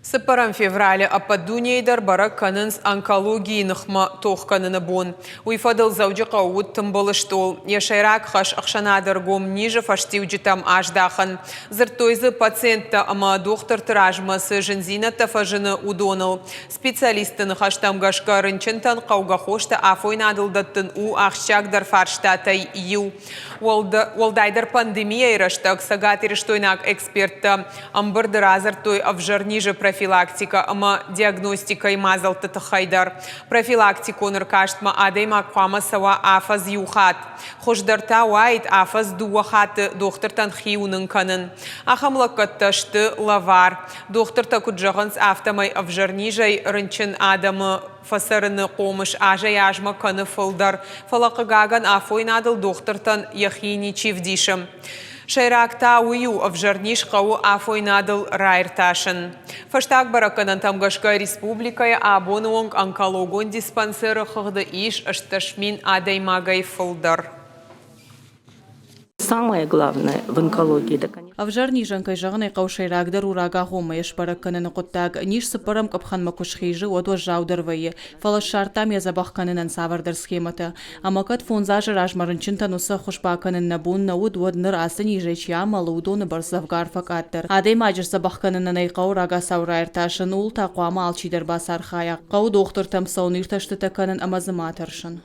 Цыппӕрӕм февралы ӕппӕт дунейы дӕр бӕрӕг кӕнынц онкологийы ныхмӕ тох кӕныны бон. Уый фӕдыл Дзӕуджыхъӕуы уыд тымбыл стъол. Йӕ сӕйраг хӕс ӕхсӕнады ӕргом низы фӕстиуджытӕм аздахын. Дзырдтой дзы пациенттӕ ӕмӕ дохтырты размӕ цы зындзинӕдтӕ фӕзыны, уыдоныл. Специалистты ныхӕстӕм гӕсгӕ рынчынтӕн хъӕугӕ хостӕ афойнадыл дӕттын у ахсджиагдӕр фарстатӕй иу. Уӕлдайдӕр пандемийӕйы рӕстӕг цӕгатирыстойнаг эксперттӕ ӕмбырды радзырдтой ӕвзӕр низы профилактикӕ ӕмӕ диагностикӕйы мадзӕлтты тыххӕй дӕр. Профилактикон ӕркастмӕ адӕймаг хъуамӕ цӕуа афӕдз иу хатт. Хуыздӕр та уаид афӕдз дыууӕ хатты дохтыртӕн хи уынын кӕнын. Ахӕм лӕггӕдтӕ сты лӕвар. Дохтыртӕ куыд зӕгъынц, афтӕмӕй ӕвзӕр низӕй рынчын адӕмы фӕцӕрыны хъомыс азӕй-азмӕ кӕны фылдӕр, фӕлӕ, хъыгагӕн, афойнадыл дохтыртӕн йӕхи ничи вдисы. Сӕйраг та уый у, ӕвзӕр низ хъӕуы афойнадыл раиртасын. Фӕстаг бӕрӕггӕнӕнтӕм гӕсгӕ республикӕйы абоны онг онкологон диспансеры хыгъды ис 18 000 адӕймагӕй фылдӕр. Самое главное в онкологии, это, конечно, Ӕвзӕр низӕн, кӕй зӕгъын ӕй хъӕуы, сӕйрагдӕр у рагагъоммӕ йӕ сбӕрӕг кӕныны хъуыддаг. Низ цыппӕрӕм къӕпхӕнмӕ куы схизы, уӕд уӕззаудӕр вӕййы. Фӕлӕ ссардтам йӕ дзӕбӕх кӕнынӕн цавӕрдӕр схемӕтӕ. Ӕмӕ кӕд фондз азы размӕ рынчынтӕн уыцы ӕххуыс бакӕнын нӕ бон нӕ уыд, уӕд ныр ацы низӕй чи амӕлы, уыдоны бӕрц дзӕвгар фӕкъаддӕр. Адӕймаджы сдзӕбӕх кӕнынӕн ӕй хъӕуы рагацау раиртасын, ууыл та хъуамӕ алчидӕр бацархайа. Хъӕуы дохтыртӕм цӕуын, иртӕстытӕ кӕнын ӕмӕ дзы ма тӕрсын.